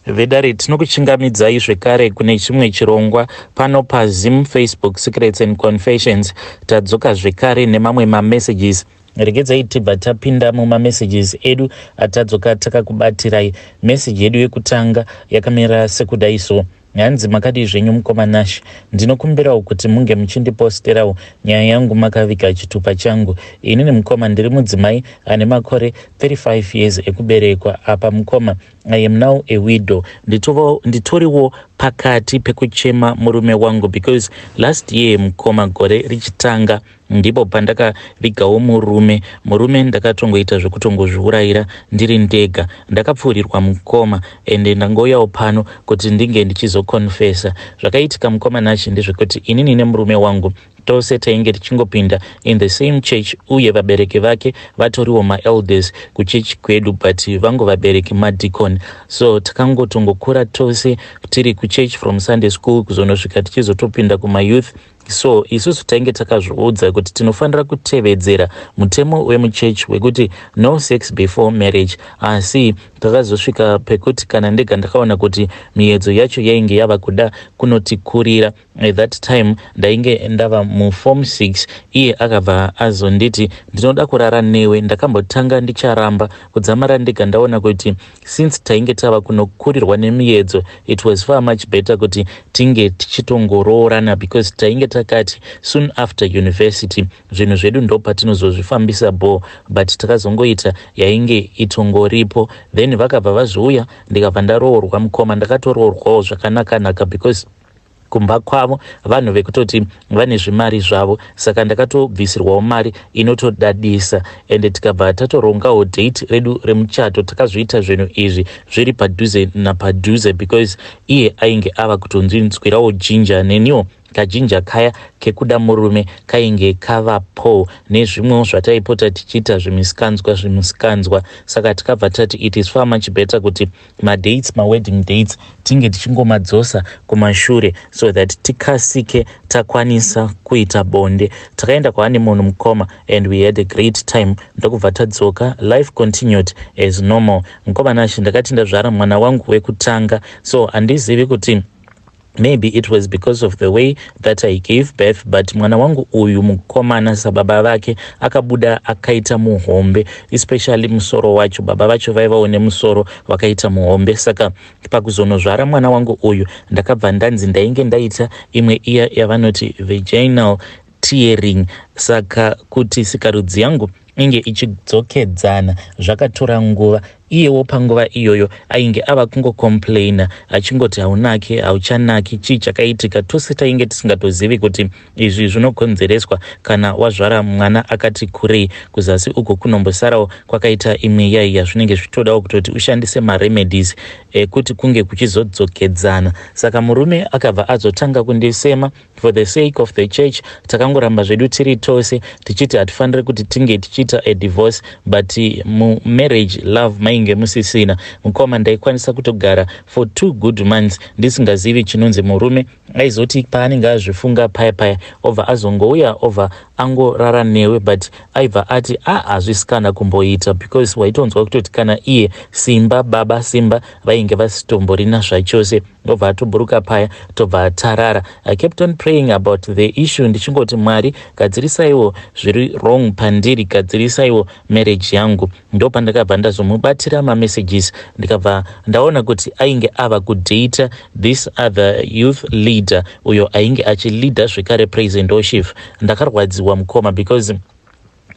Vedare, tinokuchingamidzai zvekare kune chimwe chirongwa pano paZim Facebook Secrets and Confessions. Tadzoka zvekare nemamwe mamessages. Regedzai tibva tapinda mumamessages edu atadzoka takakubatirai. Meseji yedu yekutanga yakamira sekudai so. Hanzi, "Makadii zvenyu mukoma Nash? Ndinokumbirawo kuti munge muchindiposterawo nyaya yangu makaviga chitupa changu. Inini mukoma, ndiri mudzimai ane makore 35 years ekuberekwa. Apa mukoma, I am now a widow. Nditoriwo pakati pekuchema murume wangu because last year mukoma, gore richitanga, ndipo pandakavigawo murume. Murume ndakatongoita zvekutongozviurayira ndiri ndega. Ndakapfuurirwa mukoma, ende ndangouyawo pano kuti ndinge ndichizokonfesa zvakaitika. Mukoma Nachi, ndezvekuti inini nemurume wangu tose tainge tichingopinda in the same church, uye vabereki vake vatoriwo maelders kuchechi kwedu, but vangu vabereki madicon. So takangotongokura tose tiri kuchurch from Sunday school kuzonosvika tichizotopinda kumayouth. So isusu tainge takazviudza kuti tinofanira kutevedzera mutemo wemuchechi wekuti no sex before marriage. Asi takazosvika pekuti kana ndega ndakaona kuti miedzo yacho yainge yava kuda kunotikurira. At that time ndainge ndava muform 6. Iye akabva azonditi, 'Ndinoda kurara newe.' Ndakambotanga ndicharamba kudzamara ndega ndaona kuti since tainge tava kunokurirwa nemiedzo, it was far much better kuti tinge tichitongoroorana, because tainge takati soon after university zvinhu zvedu ndo patinozozvifambisa bo. But takazongoita yainge itongoripo. Then vakabva vazouya, ndikabva ndaroorwa mukoma. Ndakatoroorwawo zvakanaka-naka because kumba kwavo vanhu vekutoti vane zvimari zvavo, saka ndakatobvisirwawo mari inotodadisa, ende tikabva tatorongawo date redu remuchato. Takazviita zvinhu izvi zviri padhuze napadhuze because iye ainge ava kutonzinzwirawo jinja, neniwo kajinja kaya kekuda murume kainge kavapo, nezvimwewo zvataipota tichiita zvimiskanzwa zvimiskanzwa. Saka tikabva tati it is far much better kuti madates, mawedding dates, tinge tichingomadzosa kumashure so that tikasike takwanisa kuita bonde. Takaenda kuhoneymoon mukoma, and we had a great time. Ndokubva tadzoka, life continued as normal. Mukoma Nashi, ndakati ndazvara mwana wangu wekutanga, so handizivi kuti maybe it was because of the way that I gave birth, but mwana wangu uyu mukomana, sababa vake, akabuda akaita muhombe, especially musoro wacho. Baba vacho vaivawo nemusoro wakaita muhombe. Saka pakuzonozvara mwana wangu uyu, ndakabva ndanzi ndainge ndaita imwe iya yavanoti vaginal tearing. Saka kuti sikarudzi yangu inge ichidzokedzana zvakatora nguva. Iyewo panguva iyoyo ainge ava kungocomplaina achingoti, 'Haunaki, hauchanaki, chii chakaitika?' Tose tainge tisingatozivi kuti izvi zvinokonzereswa kana wazvara mwana akati kurei, kuzasi uko kunombosarawo kwakaita imwe yaiya, zvinenge zvichitodawo kutoti ushandise maremedies ekuti kunge kuchizodzokedzana. Saka murume akabva azotanga kundisema. For the sake of the church takangoramba zvedu tiri tose, tichiti hatifaniri kuti tinge tichiita a divorce, but mumarriage love mainge musisina mukoma. Ndaikwanisa kutogara for 2 good months ndisingazivi chinonzi murume. Aizoti paanenge azvifunga paya paya, obva azongouya, obva angorara newe, but aibva ati a hazvisikana kumboita, because waitonzwa kutoti kana iye simba, baba simba vainge vasitomborina zvachose. Obva atoburuka paya, tobva tarara. I kept on praying about the issue, ndichingoti, 'Mwari, gadzirisaiwo zviri wrong pandiri, gadzirisaiwo marriage yangu.' Ndo pandakabva ndazomubatira mamessages, ndikabva ndaona kuti ainge ava kudata this other youth leader, uyo ainge achileada zvekare praise and worship. Ndakarwadziwa mukoma, because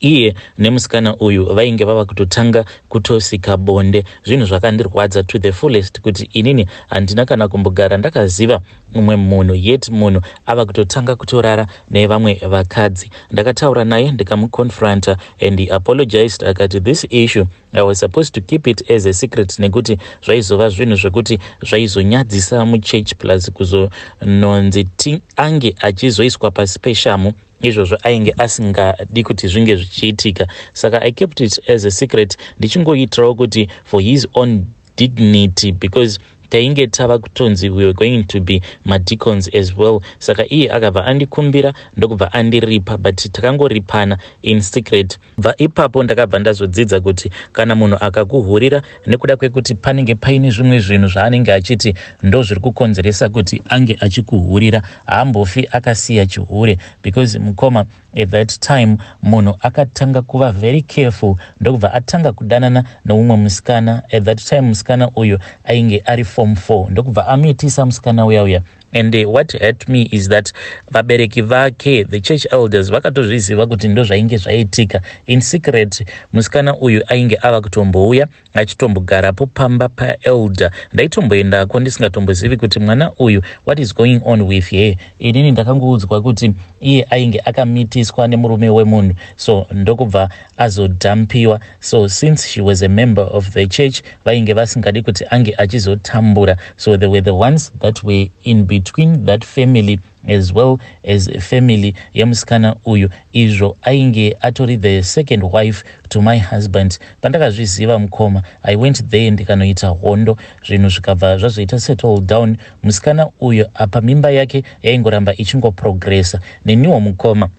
iye nemusikana uyu vainge vava kutotanga kutosika bonde. Zvinhu zvakandirwadza to the fullest kuti inini handina kana kumbogara ndakaziva mumwe munhu, yet munhu ava kutotanga kutorara nevamwe vakadzi. Ndakataura naye, ndikamuconfronta, and he apologized, akati this issue I was supposed to keep it as a secret, nekuti zvaizova zvinhu zvekuti zvaizonyadzisa muchurch, plus kuzononzi ange achizoiswa pasi peshamu. Izvozvo ainge asingadi kuti zvinge zvichiitika. Saka I kept it as a secret, ndichingoitirawo kuti for his own dignity, because Tainge tava kutonzi we were going to be madeacons as well. Saka iye akabva andikumbira, ndokubva andiripa, but takangoripana in secret. Bva ipapo ndakabva ndazodzidza kuti kana munhu akakuhurira nekuda kwekuti panenge paine zvimwe zvinhu zvaanenge achiti ndo zviri kukonzeresa kuti ange achikuhurira, haambofi akasiya chihure. Because mukoma, at that time munhu akatanga kuva very careful, ndokubva atanga kudanana neumwe musikana. At that time musikana uyu ainge ari form 4, ndokubva amitisa musikana uya uya. And what hurt me is that vabereki vake, the church elders, vakatozviziva kuti ndo zvainge zvaitika in secret. Musikana uyu ainge ava kutombouya achitombogarapo pamba paelder. Ndaitomboendako ndisingatombozivi kuti mwana uyu, what is going on with her. Inini ndakangoudzwa kuti iye ainge akamitiswa nemurume wemunhu, so ndokubva azodhampiwa. So since she was a member of the church, vainge vasingadi kuti ange achizotambura. So they were the ones that were in between that family as well as family yemusikana uyu, izvo ainge atori the second wife to my husband. Pandakazviziva mukoma, I went there ndikanoita hondo. Zvinhu zvikabva zvazoita settle down. Musikana uyu apa mimba yake yaingoramba ichingoprogressa. Neniwo mukoma,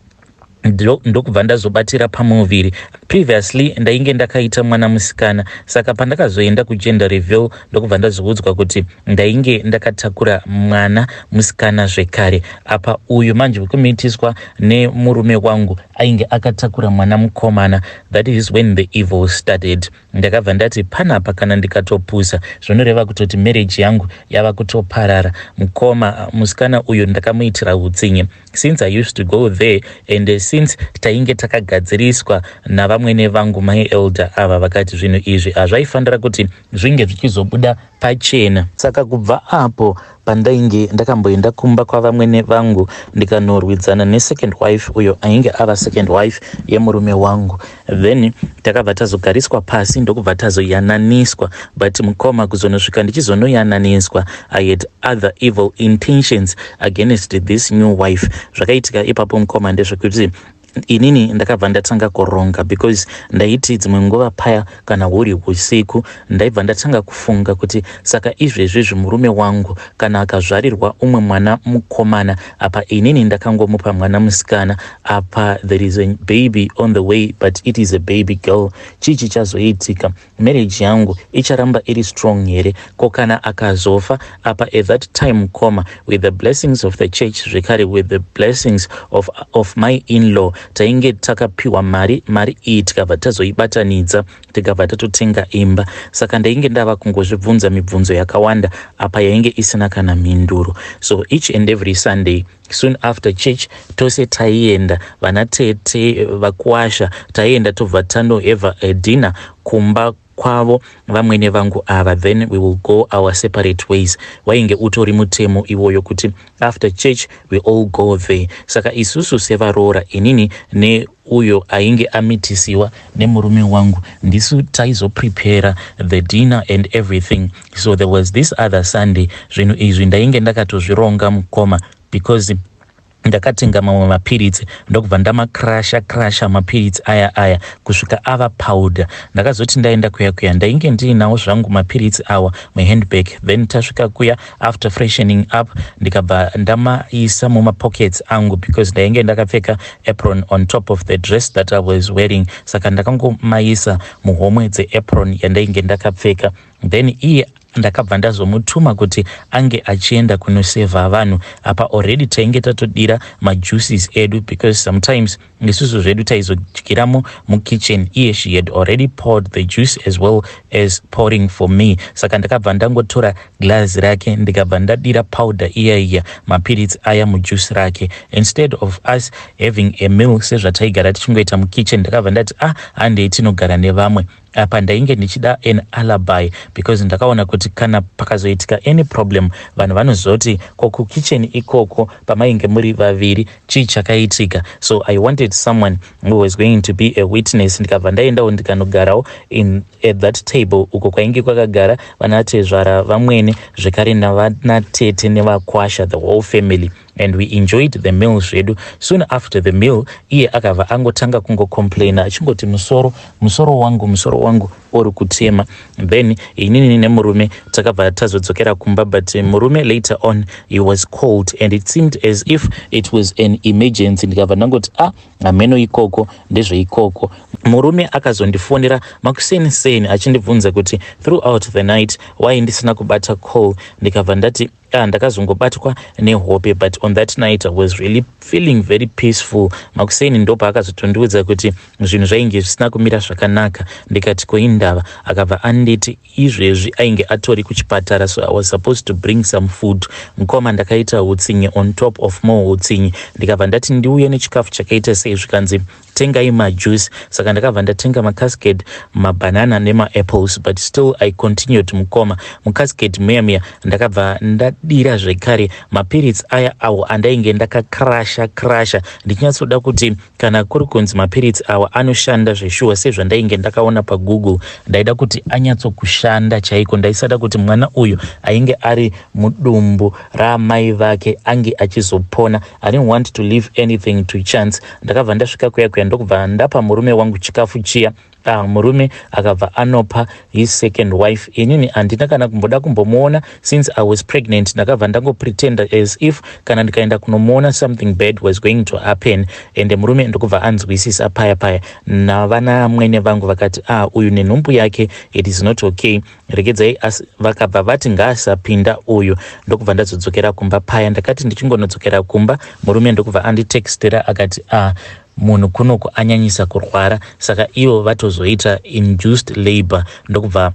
ndokubva ndazobatira pamuviri. Previously ndainge ndakaita mwana musikana, saka pandakazoenda kugender reveal, ndokubva ndazoudzwa kuti ndainge ndakatakura mwana musikana zvekare. Apa uyu manje wekumitiswa nemurume wangu ainge akatakura mwana mukomana. That is when the evil started. Ndakabva ndati panapa kana ndikatopusa, zvinoreva kutoti marriage yangu yava kutoparara. Mukoma, musikana uyu ndakamuitira utsinye. Since I used to go there and since tainge takagadziriswa navamwene vangu, mai elder ava vakati zvinhu izvi hazvaifanira kuti zvinge zvichizobuda pachena. Saka kubva apo pandainge ndakamboenda kumba kwavamwene vangu, ndikanorwidzana nesecond wife uyo ainge ava second wife yemurume wangu, then takabva tazogariswa pasi, ndokubva tazoyananiswa. But mukoma, kuzonosvika ndichizonoyananiswa, I had other evil intentions against this new wife. Zvakaitika ipapo mukoma ndezvekuti inini ndakabva ndatanga kuronga, because ndaiti dzimwe nguva paya kana huri usiku, ndaibva ndatanga kufunga kuti saka izvezvizvi murume wangu kana akazvarirwa umwe mwana mukomana, apa inini ndakangomupa mwana musikana, apa there is a baby on the way, but it is a baby girl, chii chichazoitika? Marriage yangu icharamba iri strong here? Ko kana akazofa? Apa at that time mukoma, with the blessings of the church, zvekare with the blessings of my in-law, tainge takapiwa mari. Mari iyi tikabva tazoibatanidza, tikabva tatotenga imba. Saka ndainge ndava kungozvibvunza mibvunzo yakawanda apa yainge isina kana mhinduro. So each and every Sunday, soon after church, tose taienda, vana tete, vakuasha, taienda tobva tanohave a dinner kumba kwavo vamwene vangu ava, then we will go our separate ways. Wainge utori mutemo iwoyo kuti after church we all go there. Saka isusu sevaroora, inini neuyo ainge amitisiwa nemurume wangu, ndisu taizoprepare the dinner and everything. So there was this other Sunday, zvinhu izvi ndainge ndakatozvironga mukoma, because ndakatenga mamwe mapiritsi, ndokubva ndamakrasha krasha mapiritsi aya aya kusvika ava powder. Ndakazoti ndaenda kuya kuya, ndainge ndiinawo zvangu mapiritsi awa muhandbag. Then tasvika kuya, after freshening up, ndikabva ndamaisa mumapockets angu, because ndainge ndakapfeka apron on top of the dress that I was wearing. Saka ndakangomaisa muhomwe dzeapron yandainge ndakapfeka. Then iye ndakabva ndazomutuma kuti ange achienda kunosevha vanhu. Apa already tainge tatodira majuices edu, because sometimes isusu zvedu taizodyiramo mukitchen. Iye she had already poured the juice as well as pouring for me. Saka ndakabva ndangotora glass rake, ndikabva ndadira powder iya iya, mapiritsi aya, mujuice rake. Instead of us having a meal sezvataigara tichingoita mukitchen, ndakabva ndati, "Ah, handei tinogara nevamwe." Apa ndainge ndichida an alibi, because ndakaona kuti kana pakazoitika any problem, vanhu vanozoti, "Ko kukitchen ikoko pamainge muri vaviri, chii chakaitika?" So I wanted someone who was going to be a witness. Ndikabva ndaendawo, ndikanogarawo in at that table uko kwainge kwakagara vanatezvara vamwene zvekare navanatete nevakwasha, the whole family. And we enjoyed the meal zvedu. Soon after the meal, iye akabva angotanga kungocomplaina achingoti, "Musoro, musoro wangu, musoro wangu uri kutema." Then inini nemurume takabva tazodzokera kumba, but murume later on he was called and it seemed as if it was an emergency. Ndikabva ndangoti, "Ah, hameno ikoko, ndezveikoko." Murume akazondifonera makuseni seni achindibvunza kuti throughout the night why ndisina kubata call. Ndikabva ndati, "Ah, ndakazongobatwa nehope, but on that night I was really feeling very peaceful." Makuseni ndopaakazotondiudza kuti zvinhu zvainge zvisina kumira zvakanaka. Ndikati, "Koindava?" Akabva anditi izvezvi ainge atori kuchipatara, so I was supposed to bring some food. Mukoma, ndakaita utsinye on top of more utsinye. Ndikabva ndati ndiuye nechikafu chakaita sei? Zvikanzi, "Tengai majuice." Saka ndakabva ndatenga macascade, mabanana nemaapples, but still I continued. Mukoma, mucascade muya muya ndakabva ndadira zvekare mapiritsi aya awo andainge ndakakrasha krasha, ndichinyatsoda kuti kana kuri kunzi mapiritsi awa anoshanda zveshuwa sezvandainge ndakaona paGoogle, ndaida kuti anyatsokushanda chaiko. Ndaisada kuti mwana uyu ainge ari mudumbu raamai vake ange achizopona. I didn't want to leave anything to chance. Ndakabva ndasvika kuya kuya, ndokubva ndapa murume wangu chikafu chiya. Ah, murume akabva anopa his second wife. Inini handina kana kumboda kumbomuona. Since I was pregnant, ndakabva ndangopretenda as if kana ndikaenda kunomuona something bad was going to happen, ende murume ndokubva anzwisisa paya paya. Navana mwene vangu vakati, "Ah, uyu nenhumbu yake, it is not okay, regedzai." Vakabva vati ngaasapinda uyu. Ndokubva ndazodzokera kumba paya. Ndakati ndichingonodzokera kumba, murume ndokubva anditextera akati, "Ah, munhu kunoku anyanyisa kurwara." Saka ivo vatozoita induced labor, ndokubva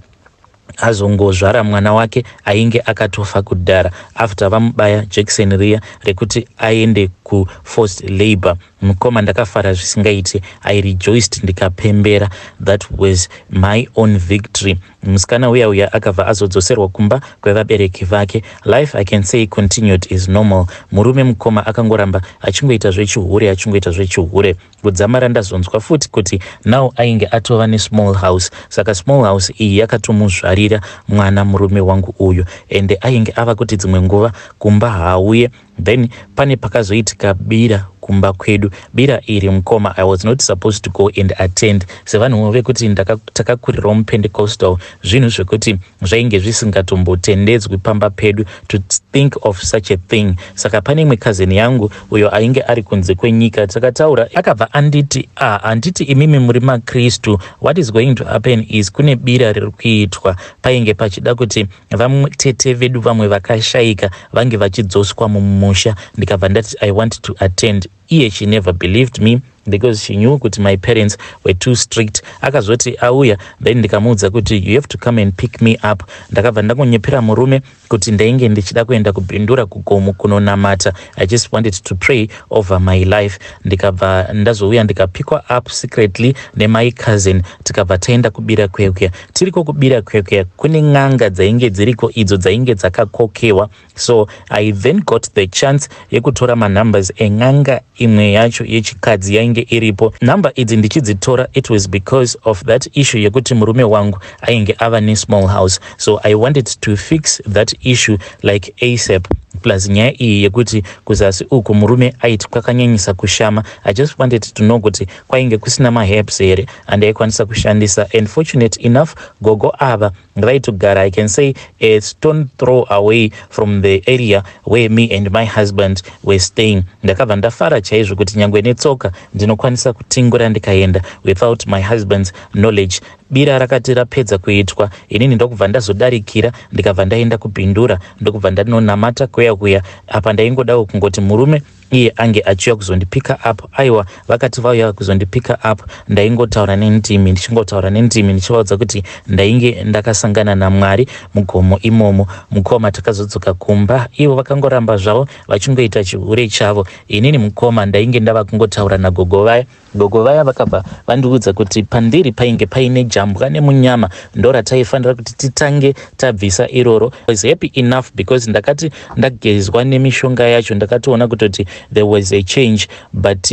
azongozvara mwana wake ainge akatofa kudhara after vamubaya jekiseni riya rekuti aende kuforced labor. Mukoma, ndakafara zvisingaiti. I rejoiced, ndikapembera. That was my own victory. Musikana uya uya akabva azodzoserwa kumba kwevabereki vake. Life, I can say, continued as normal. Murume, mukoma, akangoramba achingoita zvechihure, achingoita zvechihure, kudzamara ndazonzwa futi kuti now ainge atova nesmall house. Saka small house iyi yakatomuzvarira mwana murume wangu uyu, ende ainge ava kuti dzimwe nguva kumba haauye. Then pane pakazoitika bira kumba kwedu. Bira iri, mukoma, I was not supposed to go and attend. Sevanhuwo vekuti takakurirawo muPentecostal, zvinhu zvekuti zvainge zvisingatombotendedzwi pamba pedu to think of such a thing. Saka pane imwe cousin yangu uyo ainge ari kunze kwenyika, takataura, akabva anditi, "Ah, handiti imimi muri maKristu? What is going to happen is kune bira riri kuitwa." Painge pachida kuti vamutete vedu vamwe vakashayika vange vachidzoswa mumusha. Ndikabva ndati I want to attend. Iye, she never believed me because she knew kuti my parents were too strict. Akazoti auya, then ndikamuudza kuti, "You have to come and pick me up." Ndakabva ndangonyepera murume kuti ndainge ndichida kuenda kuBindura kugomo kunonamata. I just wanted to pray over my life. Ndikabva ndazouya, ndikapikwa up secretly nemy cousin, tikabva taenda kubira kwekuya. Tiriko kubira kwekuya, kune n'anga dzainge dziriko idzo dzainge dzakakokewa. So I then got the chance yekutora manumbers en'anga imwe yacho yechikadzi yainge iripo. Nhamba idzi ndichidzitora, it was because of that issue yekuti murume wangu ainge ava nesmall house, so I wanted to fix that issue like ASAP. Plus nyaya iyi yekuti kuzasi uku murume aiti kwakanyanyisa kushama, I just wanted to know kuti kwainge kusina maherbs here andaikwanisa kushandisa. And fortunate enough, gogo ava vaitogara, I can say, a stone throw away from the area where me and my husband were staying. Ndakabva ndafara chaizvo kuti nyangwe netsoka ndinokwanisa kutingura ndikaenda without my husband's knowledge. Bira rakati rapedza kuitwa, inini ndokubva ndazodarikira, ndikabva ndaenda kuBindura, ndokubva ndanonamata kuya kuya. Apa ndaingodawo kungoti murume iye ange achiuya kuzondipika up. Aiwa, vakati vauya kuzondipika up, ndaingotaura nendimi, ndichingotaura nendimi, ndichivaudza kuti ndainge ndakasangana naMwari mugomo imomo. Mukoma, takazodzoka kumba, ivo vakangoramba zvavo vachingoita chihure chavo. Inini, mukoma, ndainge ndava kungotaura nagogo vaya. Gogo vaya vakabva vandiudza kuti pandiri painge paine jambwa nemunyama, ndo rataifanira kuti titange tabvisa iroro. Was happy enough because ndakati ndagezwa nemishonga yacho, ndakatoona kutoti there was a change, but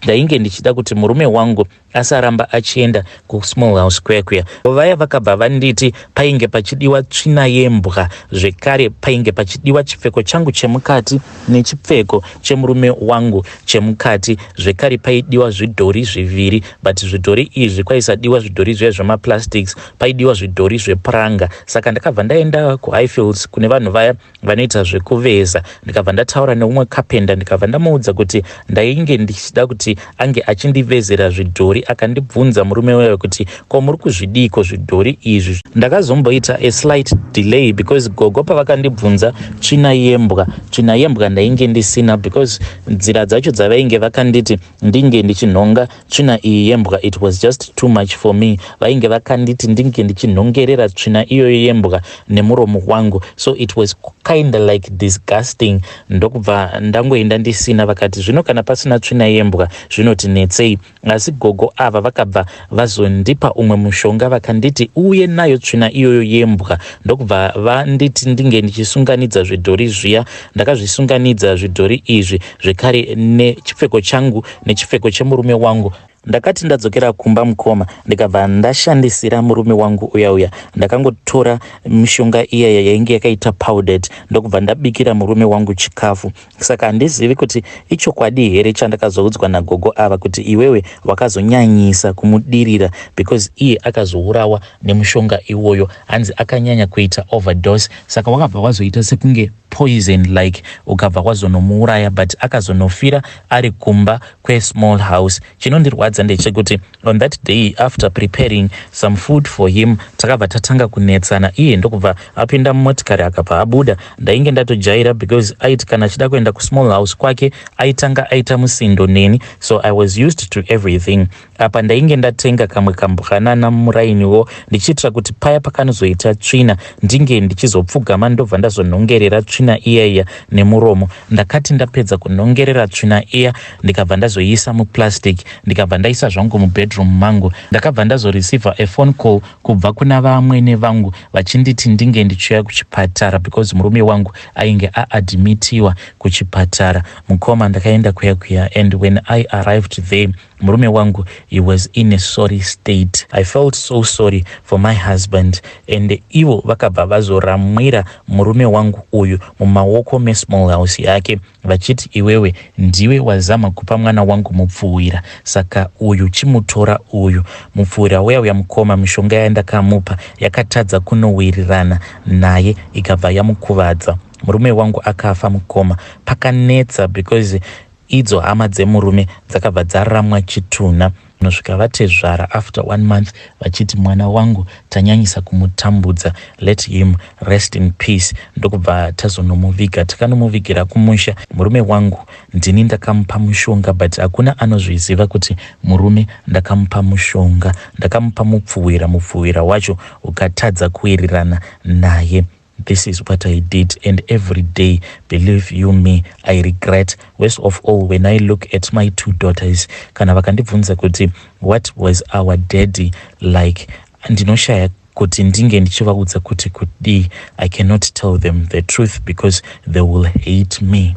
ndainge ndichida kuti murume wangu Asaramba achienda kusmall house kuya kuya. Vaya vakabva vanditi painge pachidiwa tsvina yembwa, zvekare painge pachidiwa chipfeko changu chemukati nechipfeko chemurume wangu chemukati, zvekare paidiwa zvidhori zviviri, but zvidhori izvi kwaisadiwa zvidhori zviya zvemaplastics, paidiwa zvidhori zvepuranga. Saka ndakabva ndaenda kuHighfields kune vanhu vaya vanoita zvekuveza, ndikabva ndataura neumwe kapenda, ndikabva ndamuudza kuti ndainge ndichida kuti ange achindivezera zvidhori. Akandibvunza murume uyo kuti, "Ko muri kuzvidiiko zvidhori izvi?" Ndakazomboita a slight delay because gogo pavakandibvunza tsvina yembwa, tsvina yembwa ndainge ndisina, because nzira dzacho dzavainge vakanditi ndinge ndichinhonga tsvina iyi yembwa, it was just too much for me. Vainge vakanditi ndinge ndichinhongerera tsvina iyoyo yembwa nemuromo wangu, so it was kind like disgusting. Ndokubva ndangoenda ndisina. Vakati, "Zvino kana pasina tsvina yembwa zvinotinetsei?" Asi gogo ava vakabva vazondipa umwe mushonga, vakanditi uye nayo tsvina iyoyo yembwa. Ndokubva vanditi ndinge ndichisunganidza zvidhori zviya. Ndakazvisunganidza zvidhori izvi, zvekare nechipfeko changu nechipfeko chemurume wangu. Ndakati ndadzokera kumba, mukoma, ndikabva ndashandisira murume wangu uya uya. Ndakangotora mishonga iyaya yainge yakaita powdered, ndokubva ndabikira murume wangu chikafu. Saka handizivi kuti ichokwadi here chandakazoudzwa nagogo ava kuti iwewe wakazonyanyisa kumudirira, because iye akazourawa nemushonga iwoyo. Hanzi akanyanya kuita overdose, saka wakabva wazoita sekunge poison like, ukabva wazonomuuraya, but akazonofira ari kumba kwesmall house. Chinondirwadza ndechekuti on that day, after preparing some food for him, takabva tatanga kunetsana, iye ndokubva apinda mumotikari, akabva abuda. Ndainge ndatojaira because aiti kana achida kuenda kusmall house kwake aitanga aita musindo neni, so I was used to everything. Apa ndainge ndatenga kamwe kambwanana murainiwo, ndichiitira kuti paya pakanozoita tsvina ndinge ndichizopfugama, ndobva ndazonhongerera tsvina iya iya nemuromo. Ndakati ndapedza kunhongerera tsvina iya, ndikabva ndazoiisa muplastic, ndikabva ndaisa zvangu mubedroom mangu. Ndakabva ndazoreceiva a phone call kubva kuna vamwene vangu vachinditi ndinge ndichiuya kuchipatara because murume wangu ainge aadmitiwa kuchipatara. Mukoma, ndakaenda kuya kuya, and when I arrived there, murume wangu, he was in a sorry state. I felt so sorry for my husband, and ivo vakabva vazoramwira murume wangu uyu mumaoko mesmall house yake, vachiti, "Iwewe ndiwe wazama kupa mwana wangu mupfuwira, saka uyu chimutora uyu mupfuwira uya uya." Mukoma, mishonga yandakamupa yakatadza kunowirirana naye, ikabva yamukuvadza. Murume wangu akafa. Mukoma, pakanetsa because idzo hama dzemurume dzakabva dzaramwa chitunha. Nosvika vatezvara after one month vachiti, "Mwana wangu tanyanyisa kumutambudza, let him rest in peace." Ndokubva tazonomuviga, takanomuvigira kumusha. Murume wangu ndini ndakamupa mushonga, but hakuna anozviziva kuti murume ndakamupa mushonga. Ndakamupa mupfuwira, mupfuwira wacho ukatadza kuwirirana naye. This is what I did, and every day, believe you me, I regret. Worst of all, when I look at my two daughters, kana vakandibvunza kuti what was our daddy like, ndinoshaya kuti ndinge ndichivaudza kuti kudii. I cannot tell them the truth because they will hate me.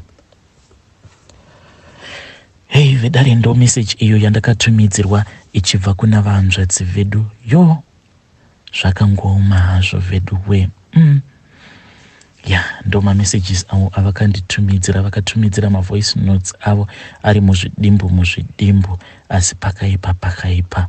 Hei vedare, ndo message iyo yandakatumidzirwa ichibva kuna vanzvadzi vedu. Yo, zvakangooma hazvo vedu we. Ya, ndo mamessages avo avakanditumidzira. Vakatumidzira mavoice notes avo ari muzvidimbu muzvidimbu, asi pakaipa, pakaipa.